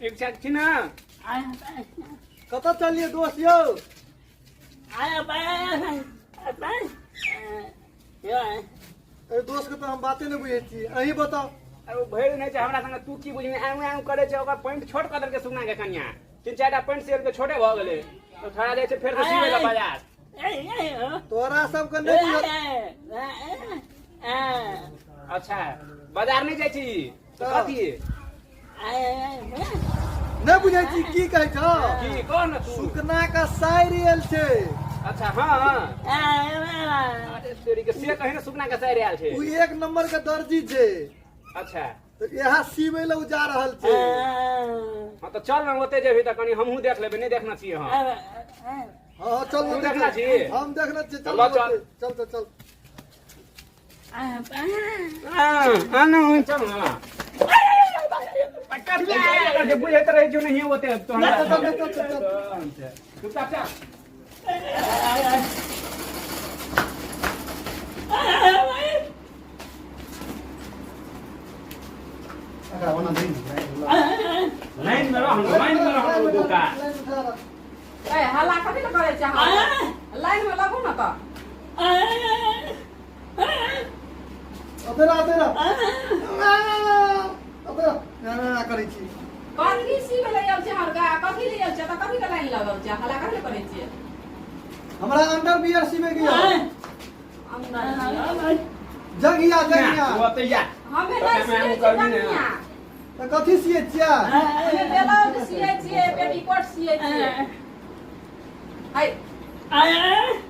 ठीक ठाक छी ने? कतऽ चलिए दोस्त यौ? अरे दोस्त के तऽ हम बाते नहि बुझै छी, अहीं बताउ। अरे ओ भरि नहि छै हमरा संगे, तू की बुझबही? आउ आउ करै छै, ओकर पैंट छोट कऽ देलकै सुगना के कनिया। तीन चारि टा पैंट सियल के छोटे भऽ गेलै, तऽ थोड़ा जाइ छै फेर से सिबै लए बाजार। तोरा सबके नहि बुझल। अच्छा बाजार नहि जाइ छी तऽ कथी नहि बुझै छी की कहै छौ? की कह ने तू। सुकना के साइर आयल छै। अच्छा हाँ, अरे तेरी के, से कही ने सुकना के साइर आयल छै। ओ एक नंबर के दर्जी छै। अच्छा तऽ इएह सीबै लए ओ जा रहल छै। हाँ तऽ चल ने, ओते जेबही तऽ कनी हमहूँ देख लेबै, नहि देखना छियै हम। हाँ चल। तू देखना छी? हम देखना छी, चल। चल, चल। चल चल चल। हाँ ना, चल ना। कथी बुझैत रहै छौ नहिये ओते तो हमरा। चल चल चल चल चल। चुपचाप चल। एकरा ओना दही ने। लाइन में रह, लाइन में रह बोका। ए हल्ला कथी लए करै छै अहाँ? लाइन में लगू ने तऽ। अते रह, अते रह, अते रह, ना ना करै छी। कथी सीबै लए आयल छै अहाँ गा? कथी लए आयल छै तऽ कथी के लाइन लगल छै? हल्ला कथी लए करै छियै? हमरा अंडर बियर सीबे के यऽ। अंदर जंगिया जंगिया। ओते जा। हमे नहि तऽ सियै हम छियै करबी ने। जंगिया। तऽ कथी सियै छियै? हमे ब्लाउज सियै छियै, पेटीकोट सियै छियै। हाय आँय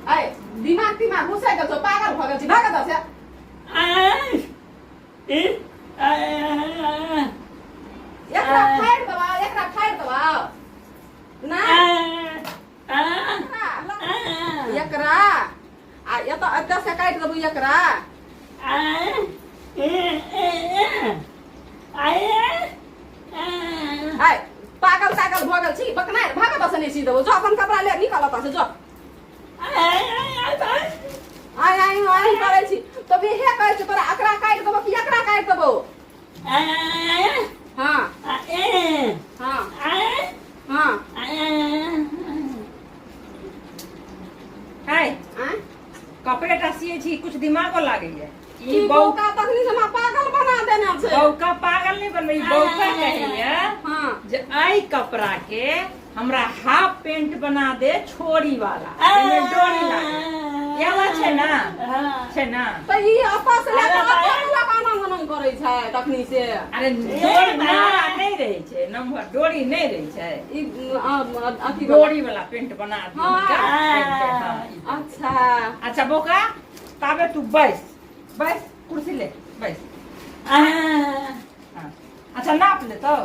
आय, दिमाग तिमाग घुसै गेल छौ? पागल भऽ गेल छी? भाग एतऽ से। एकरा फाड़ि देबौ, एकरा फाड़ि देबौ ना। एकरा आ एतऽ एतऽ से काटि देबौ एकरा। आय पागल तागल भऽ गेल छी? बकनाइ भाग एतऽ से, नहि सी देबौ। जो अपन कपड़ा ले, निकल एतऽ से जो। आय आय आय करै छी तऽ इहे कहै छी तोरा, एकरा काटि देबौ कि एकरा काटि देबौ? हाँ हाँ हाँ। हाय। आँय? कपड़े टा सियै छी, कुछ दिमागो लागैया ई ई बौ बौका तखनी से हमरा पागल बना देने छै। बौका पागल नहि बनबै, ई बौका कहैया जे एहि कपड़ा के हमरा हाफ पेंट बना दे, छोरी वाला, जाहिमे डोरी लागे। इएह बात छै ने? छै ने? तऽ ई आपस लए कऽ अपन लग आनंद आनंद करै छै तखनी से। अरे डोरी नारा नहि रहै छै, नम्बर डोरी नहि रहै छै। ई अथी वाला। डोरी वाला पेंट बना दियौ। हुनका पेंट, हाँ, ई। अच्छा। अच्छा बौका, ताबे तू बैस, बैस, कुर्सी ले बैस। हाँ। अच्छा नाप ले तो,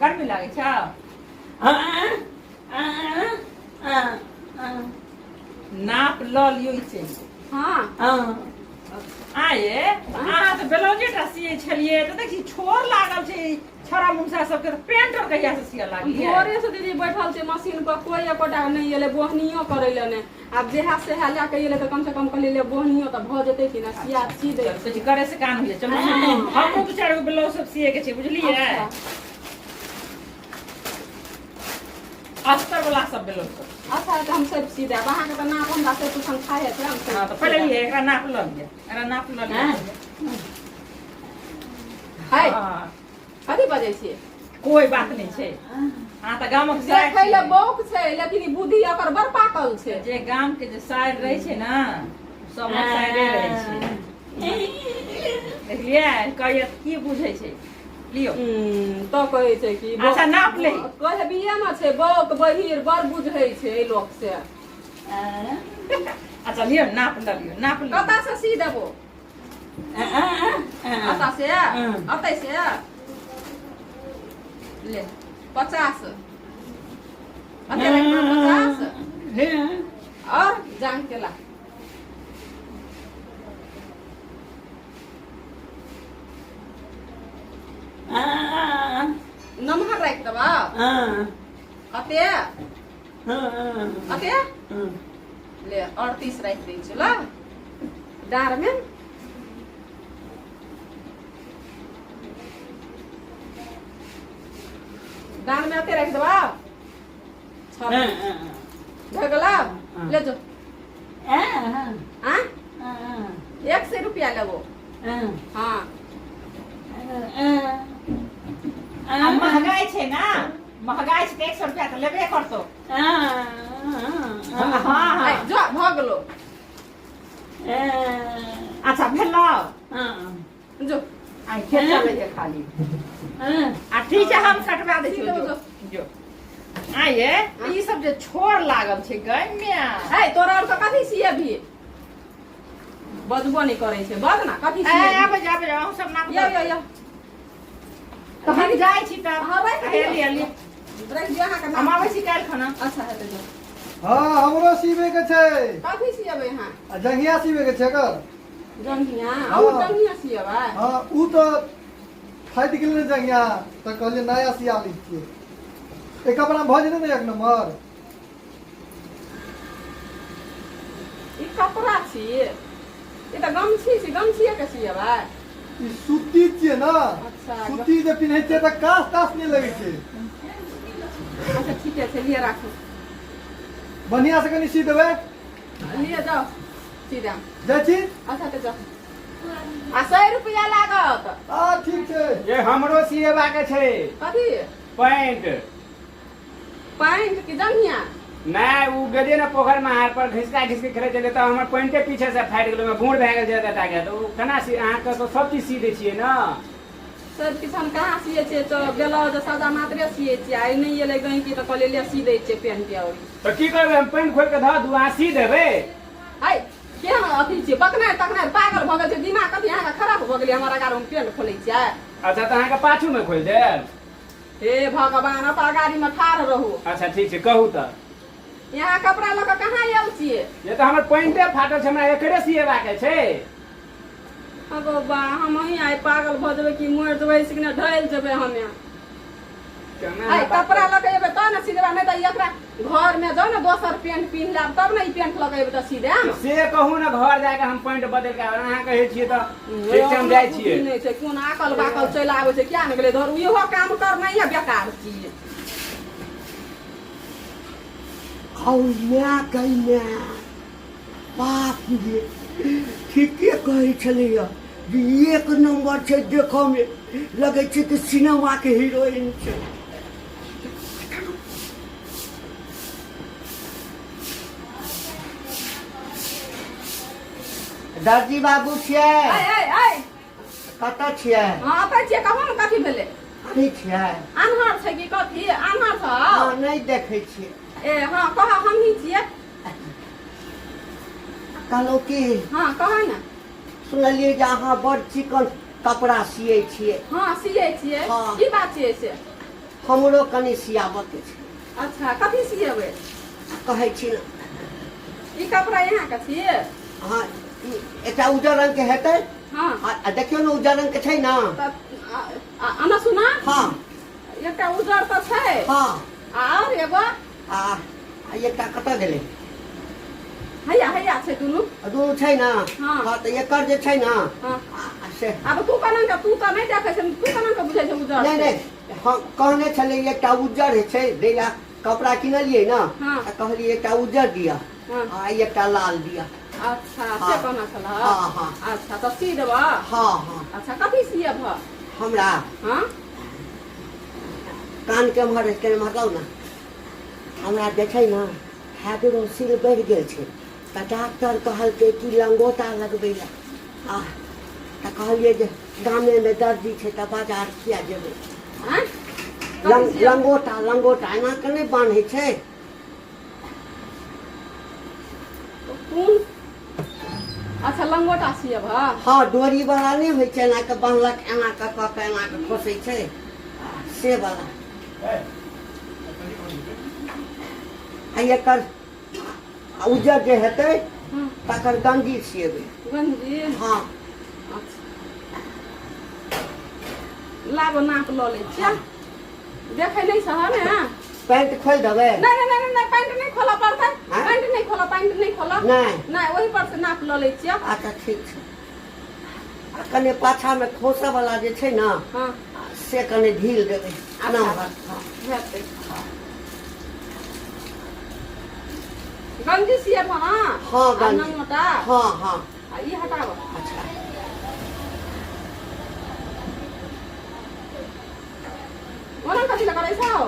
गर्मी लागै छौ? नाप लऽ लियौ, ई चलि। हाँ। आये अहाँ तऽ ब्लाउजे टा सियै छलियै तऽ देखी छोर लागल छै छौड़ा मुनसा सबके, तऽ पेंट आर कहिया से सियऽ लागलियै? भोरे से दीदी बैठल छै मशीन पर, कोई एकोटा नहि एलै बोहनियो करै लए नहि। आब जेहा सेहा लए कऽ एलै तऽ कम से कम कहलियै ले बोहनियो तऽ भऽ जेतै कि ने, सिया सी दै। चल, किछु करे से काम होइए। चलू, हमहूँ दू चारि गो ब्लाउज सब सियै के छै, बुझलियै? अच्छा। अस्तर वाला सब ब्लाउज सब। अच्छा तऽ हम सब सी देब अहाँके, तऽ नाप हमरा सब कुछ खाए छै, हम सब। हाँ तऽ पहिले लिअ, एकरा नाप लऽ लिअ, एकरा नाप लऽ लिअ। है। हाँ, कथी बजै छियै? कोई बात नहि छै, अहाँ तऽ गामक साइर देखै लए छियै। बौक छै लेकिन ई बुद्धि एकर बड़ पाकल छै। जे गाम के जे साइर रहै छै ने, सबक साइरे रहै छै। देखलियै, कहैया की बुझै छै, लियौ। तऽ कहै छै कि अच्छा, नाप ले। कहबिये ने छै, बौक बहिर बड़ बुझै छै एहि लोक से। अच्छा लियौ, नाप लऽ लियौ, नाप लियौ। कतऽ से सी देबो? अतऽ से, अतै से ले 50, अते राखि दो 50 और जांग के ला। नमहर राखि देबा अते, अते ले 38 राखि दै छियै। ला डाँरमे दान में एते राखि देबा छह भऽ गेलौ ले जो आ 100 रुपया लेबो हाँ आ महगाई छै ना महगाई छै तऽ 100 रुपया तऽ लेबे करतौ हाँ हाँ ऐ, जो भऽ गेलो अच्छा भेलौ जो आइ खेत चलै छै खाली आ ठीक छै हम कटवा दै छियौ जो जो आइए ई सब जे छोर लागल छै गै म्या ऐ तोरा और के कथी सियेबही बजबो नहि करै छै बज ना कथी ए सियेबही आबै जाओ आबै जाओ अहूँ सब नाप यो यो यो तऽ हम जाइ छी तब हाँ, राखि दियौ। हेली हेली राखि दियौ अहाँके हम नाम आबै छी काल्हि खना अच्छा हेतै जो हँ हमरो सीबे के छै कथी सियेबै अहाँ आ जंघिया सीबे के छै एकर जंघिया अहूँ हाँ। जंघिया सियेबै हँ उ तऽ फाटि गेलै ने जंघिया तऽ कहलियै नया सिया लै छियै एक कपड़ा भऽ जेतै ने एक नंबर ई कपड़ा छियै ई तऽ गमछी छी गमछिए के सियेबै ई सूती छियै ने अच्छा। सूती जे पिन्है छियै तऽ कास तास नहि लगै छै अच्छा ठीके छै लिअ राखू बढ़िआँ से कनि सी देबै लिअ जाउ सीधा जाइ छी अच्छा तऽ जाउ आ 100 रुपया लागत आ ठीक छै ये हमरो सिएबाके छै कथी पैंट पैंट की जंघिया नहि ओ गेलियै ने पोखरि महार पर घिसका घिसके खेलै छलियै तऽ हमर पैंटे पीछे से फाटि गेलै ओहिमे बूढ़ भए गेल छै एतेक के तऽ ओ केना सी अहाँके तऽ सब चीज सी दै छियै ने सब किछु हम कहाँ सियै छियै तऽ ब्लाउज सादा मात्रे सियै छियै आइ नहि एलै गहिँकी तऽ कहलियै ले सी दै छियै पेंट आओर तऽ की करबै हम पैंट खोलि कऽ धऽ दू अहाँ सी देबै है केहन अथी छियै बकनाइ तकनाइ पागल भऽ गेल छै दिमाग कथी अहाँके खराब भऽ गेलै हमर अगाड़मे पेंट खोलै छियै अच्छा तऽ अहाँके पाछूमे खोलि देब हे भगवान अपन गाड़ीमे ठाढ़ रहू अच्छा ठीक छै कहू तऽ यहाँ कपड़ा लऽ कऽ कहाँ आयल छियै ये तऽ हमर पैंटे फाटल छै हमरा एकरे सिएबाके छै अगो बा हम अहीं आइ पागल भऽ जेबै कि मरि जेबै सिकने ढलि जेबै हमे केना आइ बात कपड़ा लऽ कऽ एबै तब ने सी देबै नहि तऽ एकरा घरमे जाउ ने दोसर पेंट पिन्ह लेब तब ने ई पेंट लऽ कऽ एबै तऽ सी देब से कहू ने घर जाके हम पैंट बदलि के आबि अहाँ कहै छियै तऽ ठीक छै हम जाइ छियै नहि छै कोन आकल बाकल चलि आबै छै किया ने गेलै धर इहो काम करनाइ बेकार छियै हौ माय गै माय बाप रे ठीके कहै छलैया जे एक नंबर छै देखऽमे लगै छै कि सिनेमाके हीरोइन छै दर्जी बाबू छियै ऐ ऐ ऐ कतऽ छियै हँ एतऽ छियै कहू ने कथी भेलै अभी छियै आन्हर छै कि कथी आन्हर छौ हँ नहि देखै छियै ए हँ कह हमही छियै कहलहुँ कि हँ कह ने सुनलियै जे अहाँ बड़ चिकन कपड़ा सियै छियै हँ सियै छियै हँ। की बात छियै से हमरो कनि सियाबऽके छै अच्छा कथी सियेबै कहै छी ने ई कपड़ा यहाँके छियै हँ ई एकटा उज्जर रंगके हेतै हँ आ देखियौ ने उज्जर रंगके छै ने तऽ आना सुना हँ एकटा उज्जर तऽ छै हँ आओर एगो आ आ एकटा कतऽ गेलै हैया हैया छै दुनू आ दुनू छै ने हँ। हँ तऽ एकर जे छै ने हँ आ से आब तू केना के तू तऽ नहि देखै छै तू केना के बुझै छै उज्जर नहि छै? नहि हम कहने छलै एकटा उज्जर छै दै लए कपड़ा किनलियै ने हँ। तऽ कहलियै एकटा उज्जर दिअ हँ। आ एकटा लाल दिअ अच्छा से हँ। कहना छलह हँ, हँ। अच्छा तऽ सी देबह हँ हँ अच्छा कथी सियब हमरा हँ कान के एम्हर के एम्हर लाउ ने हमरा जे छै ने हाइड्रोसिल बढ़ि गेल छै तऽ डॉक्टर कहलकै कि लंगोटा लगबै लए आ तऽ कहलियै जे गामेमे दर्जी छै तऽ बाजार किया जेबै आँय? लंग लंगोटा लंगोटा एना के नहि बान्है छै कोन अच्छा लंगोटा सियब हँ डोरी वाला नहि होइ छै एना के बान्हलक एना कऽ कऽ के एना के खोसै छै से वाला आ एकर उज्जर जे हेतै तकर गंजी सिएबै गंजी हँ अच्छा लाब नाप लऽ लै छियै देखै नहि छह ने पैंट खोलि देबै नहि नहि नहि नहि पैंट नहि खोलऽ पड़तै आँय? पैंट नहि खोलऽ पैंट नहि खोलऽ नहि। नहि ओहि पर से नाप लऽ लै छियै अच्छा ठीक छै आ कने पाछामे खोसऽ वाला जे छै ने हँ से कनि ढील देबै नम्हर। हँ। हेतै। गंजी सियब हँ? हँ, गंजी। नंगोटा। हँ हँ। आ ई हटाबऽ। अच्छा। ओना कथी लए करै छौ?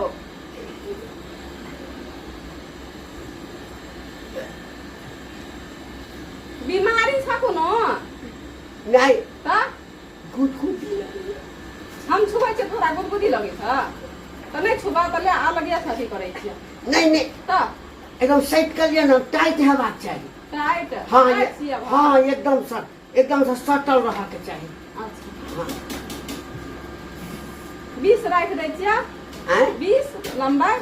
बीमारी छ कोनो? नहि। तऽ गुदगुदी लगैया। हम छुबै छियै तोरा गुदगुदी लगै छ? तऽ नहि छुबा तऽ ले अलगे से अथी करै छियै। नहि नहि। तऽ एकदम सटि कऽ लिअ ने, टाइट हेबाक चाही। टाइट? हँ। टाइट छियै? हँ, एकदम से सटल रहऽके चाही। अच्छा। हँ। 20 राखि दै छियै। आँय? 20 लम्बाई।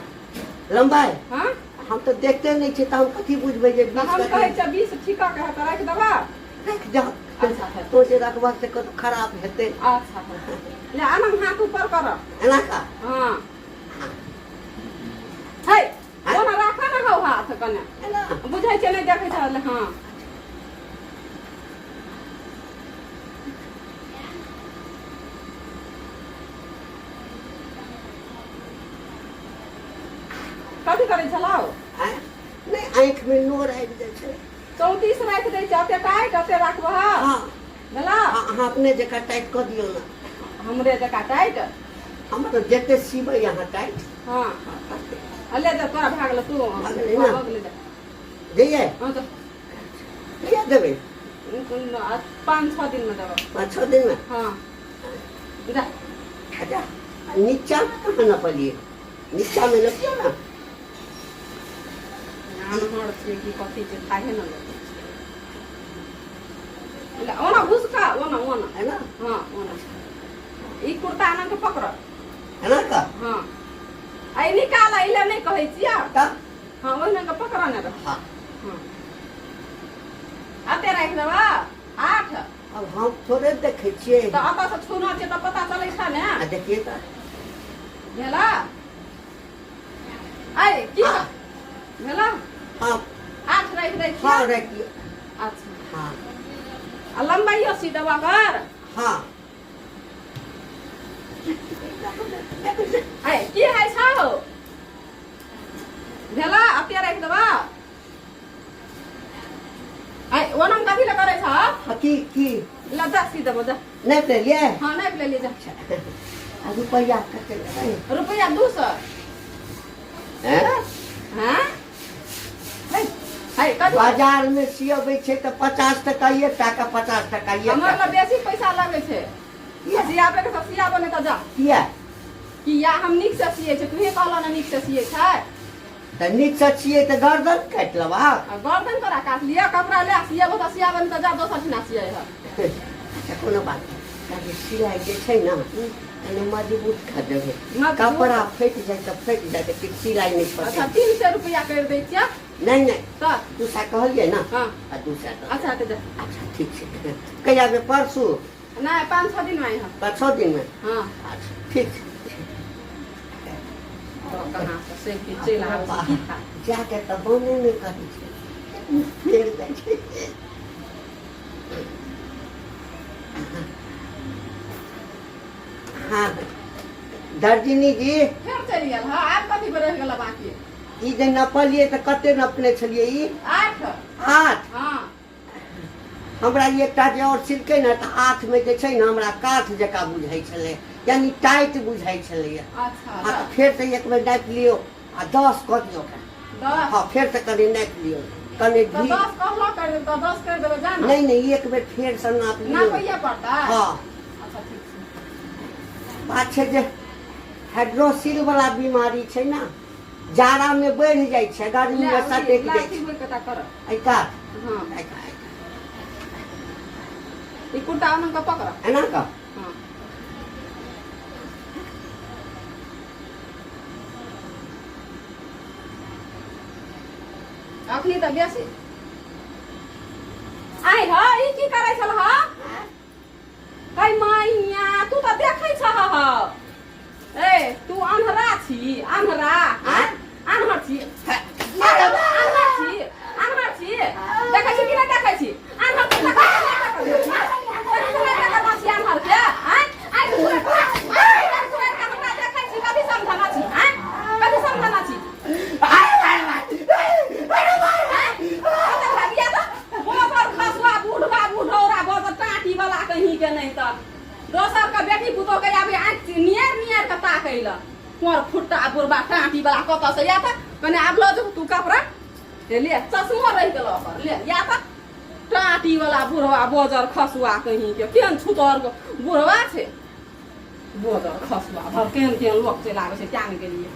लम्बाई? हँ। हम तऽ देखते नहि छियै तऽ हम कथी बुझबै जे तऽ 20 हम कथी? कहै छियै 20 ठीका के तऽ राखि देबा। राखि जाउ। अच्छा, अच्छा। तो जे रखबह से कतौ खराब हेतै। अच्छा, ले आनम, हाथ ऊपर कर। एना का? हँ, है ओना राखऽ ने हौ हाथ कने। एना? बुझै छियै नहि देखै छै? हँ। कथी करै छलौ? आँय? नहि, आँखिमे नोर आबि जाइ छै। 34 राखि दै छै। ओते टाइट ओते राखबह? हँ। भेला? हँ, अहाँ अपने जकाँ टाइट कऽ दियौ ने। हमरे जकाँ टाइट? हमर तऽ जते सिबै अहाँ टाइट। हँ। हँ, तते। आ ले जा, तोरा भए गेल तू। भए गेलै ने? भऽ गेलै, जा। जइयै? हँ, तऽ कहिया देबै? 5-6 दिनमे देबऽ। 5-6 दिनमे? हँ, जा। अच्छा, नीचामे कहाँ नपलियै? नीचामे नपियौ ने। आन्हर छियै कि कथी छै, थाहे ने लगै छै। ले, ओना घुसका, ओना ओना। है ना? हँ, ओना। ई कुर्ता एना के पकड़। एना का? हँ, आ ई निकाल, ई ले नहि कहै छियै। तऽ हँ, ओहिना के पकड़ ने रह। हँ। हँ, अते राखि देबऽ 8। अब हम थोड़े देखै छियै। तऽ एतऽ से छूना छै तऽ पता चलै छै ने। आ देखिए तऽ। भेला? आइ की भेला? हँ। 8 राखि दै हँ। छियै। राखि दियौ। अच्छा। हँ। आ लम्बाइयो सी देबऽ कर? हँ। आइ की होइ छौ? भेला? अते राखि देबऽ? आइ ओना कथी लए करै छह? हँ, की की? ल जा, सी देबो, जा। नहि लेलियै? हँ, नापि लेलियै, जा। आ रुपैआ कते लेबै? रुपैआ 200। हैं? हँ, है है कथी? बाजार मे सियबै छै तऽ 50 टका एक टाका, 50 टका एक हमर टाका। लग बेसी पैसा लगै छै। किया? सियाबे के तऽ सियाबो, नहि तऽ जा। किया? किया, हम नीक से सियै छै, तूहे कहलह ने नीक से सियै छै। तऽ नीकसँ छियै तऽ गर्दन काटि लेबह? आ गर्दन तोरा काट लिअ? कपड़ा ले, सियेबो तऽ सियाबो, नहि तऽ जा, दोसर ठिना सियै है। अच्छा, कोनो बात नहि। कियाकि सिलाइ जे छै ने, कनि मजबूत कऽ देबै। मजबूत? कपड़ा फटि जाइ तऽ फटि जाइ, लेकिन सिलाइ नहि अच्छा। फटै। 300 रुपया करि दै छियै। नहि नहि। तऽ 200 कहलियै ने? हँ। आ 200 दऽ। अच्छा, तऽ जा। अच्छा, ठीक छै। कहिया आबै? परसू? नहि, 5-6 दिनमे अइहऽ। 5-6 दिनमे? हँ। अच्छा, ठीक छै। तऽ कहाँ से से कि चलि आबै छै की खा जाके तऽ बने नहि करै छै, फेर जाइ छै। हँ दर्जिनी जी। फेर चलि गेल हँ। आब कथी पर रहि गेल बाकी? ई जे नपलियै तऽ कते नपने छलियै ई? 8। 8? हँ। हमरा ई एकटा जे आओर सिलकै ने तऽ हाथमे जे छै ने, हमरा काठ जकाँ बुझाइ छलै, यानी टाइट बुझाइ छलैया। अच्छा। हँ, तऽ फेर से एक बेर नापि लियौ आ 10 कऽ दियौ ओकरा। 10? हँ, फेर से कनि नापि लियौ, कनि तऽ ढील। 10 कहलो कर देब तऽ 10 करि देबै, जा ने। नहि नहि, एक बेर फेर से नाप लियौ। नापैये पड़तै? हँ। अच्छा, ठीक छै। बात छै जे हाइड्रोसिल वाला बीमारी छै ने, जाड़ा मे बढ़ि जाइ छै, गर्मी मे सटकि जाइ छै। लाठी कता कर। एहि कात? हँ। एहि कात, एहि कात। ई कुर्ता ओना कऽ पकड़। एना कऽ? हँ। अखनी तऽ बेसी आइ ह। ई की करै छल ह? है मैया, तू तऽ देखै छह ह। ए, तू अन्हरा छी, अन्हरा? आँय? अन्हर छी, अन्हर छी, अन्हर छी। देखै छी कि नहि देखै छी? अन्हर छी, देखै छी, नहि देखै छी? देखै छी, नहि देखै छी अन्हर के? आँय? आँय, तू पूरा- कैला कुंवर फुट्टा बुढ़बा टाँटी वाला कतऽ से या तऽ कने आब लऽ जो तू कपड़ा हे ले चश्मो रहि गेलो ओकर ले या तऽ टाँटी वाला बुढ़वा बोजर खसुआ कहीं के केहन छुतर बुढ़वा छै बोजर खसुआ भर केहन केहन लोक चलि आबै छै क्या ने गेलियै।